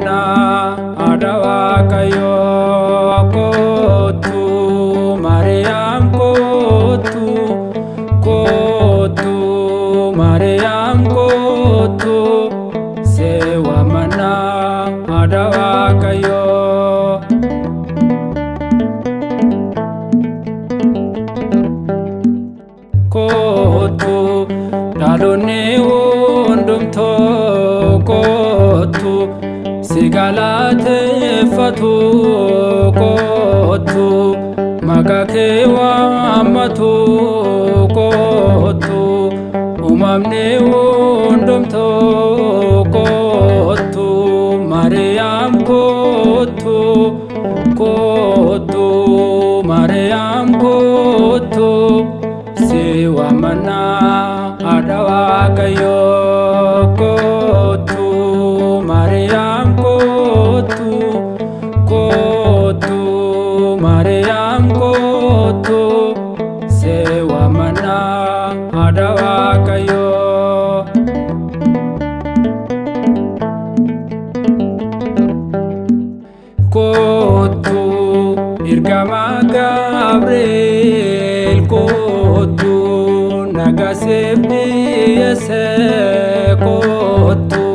waamannaa haadha Waaqayyoo kootu Maariyaam kootu kootu Maariyaam kootu si waamannaa haadha Waaqayyoo. Kootu dhaloonni hundumtuu kootu si galateeffatu kootu maqaa kee waammatu kootu uumamni hundumtuu kootu Maariyaam kootu kootu Maariyaam kootu si waamannaa haadha Waaqayyoo kootu Maariyaam kootu kootu Maariyaam kootu si waamannaa haadha Waaqayyoo. Kootu ergama Gabriel kootu nagaa siif dhiyeesse kootu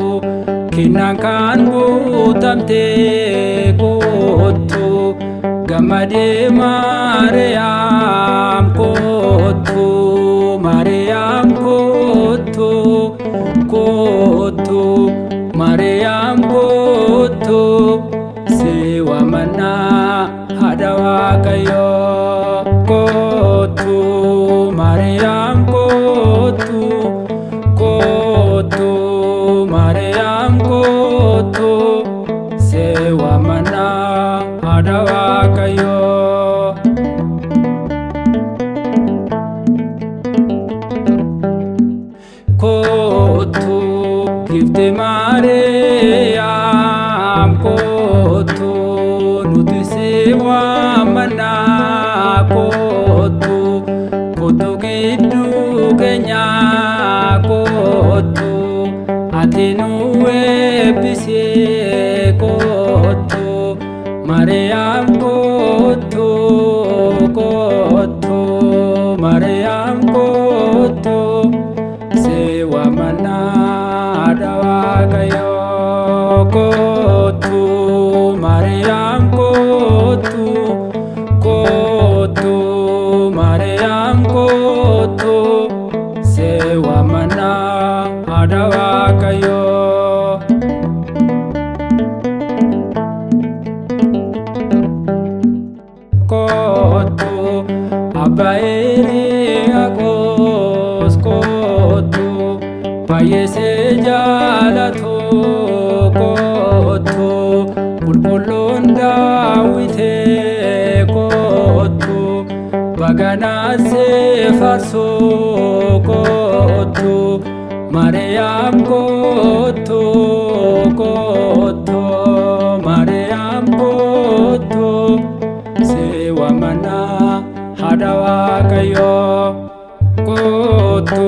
kennaan kan guutamte kootu gammadee Maariyaam kootu Maariyaam kootu kootu Maariyaam kootu si waamannaa haadha Waaqayyoo kootu Maariyaam kootu kootu Maariyaam kootu si waamannaa haadha Waaqayyoo. Kootu gifti Maariyaam kootu nuti si waamannaa kootu kootu gidduu keenyaa kootu ati nu eebbisi kootu Maariyaam kootu kootu Maariyaam kootu si waamannaa haadha Waaqayyoo kootu Maariyaam kootu kootu Maariyaam kootu si waamannaa haadha Waaqayyoo. Kootu abbaa Hiriyaaqoos kootu baay'ee si jaalatu kootu qulqulluun Daawitee kootu baganaa si faarsu kootu Maariyaam kootu kootu Maariyaam kootu si waamannaa haadha Waaqayyoo kootu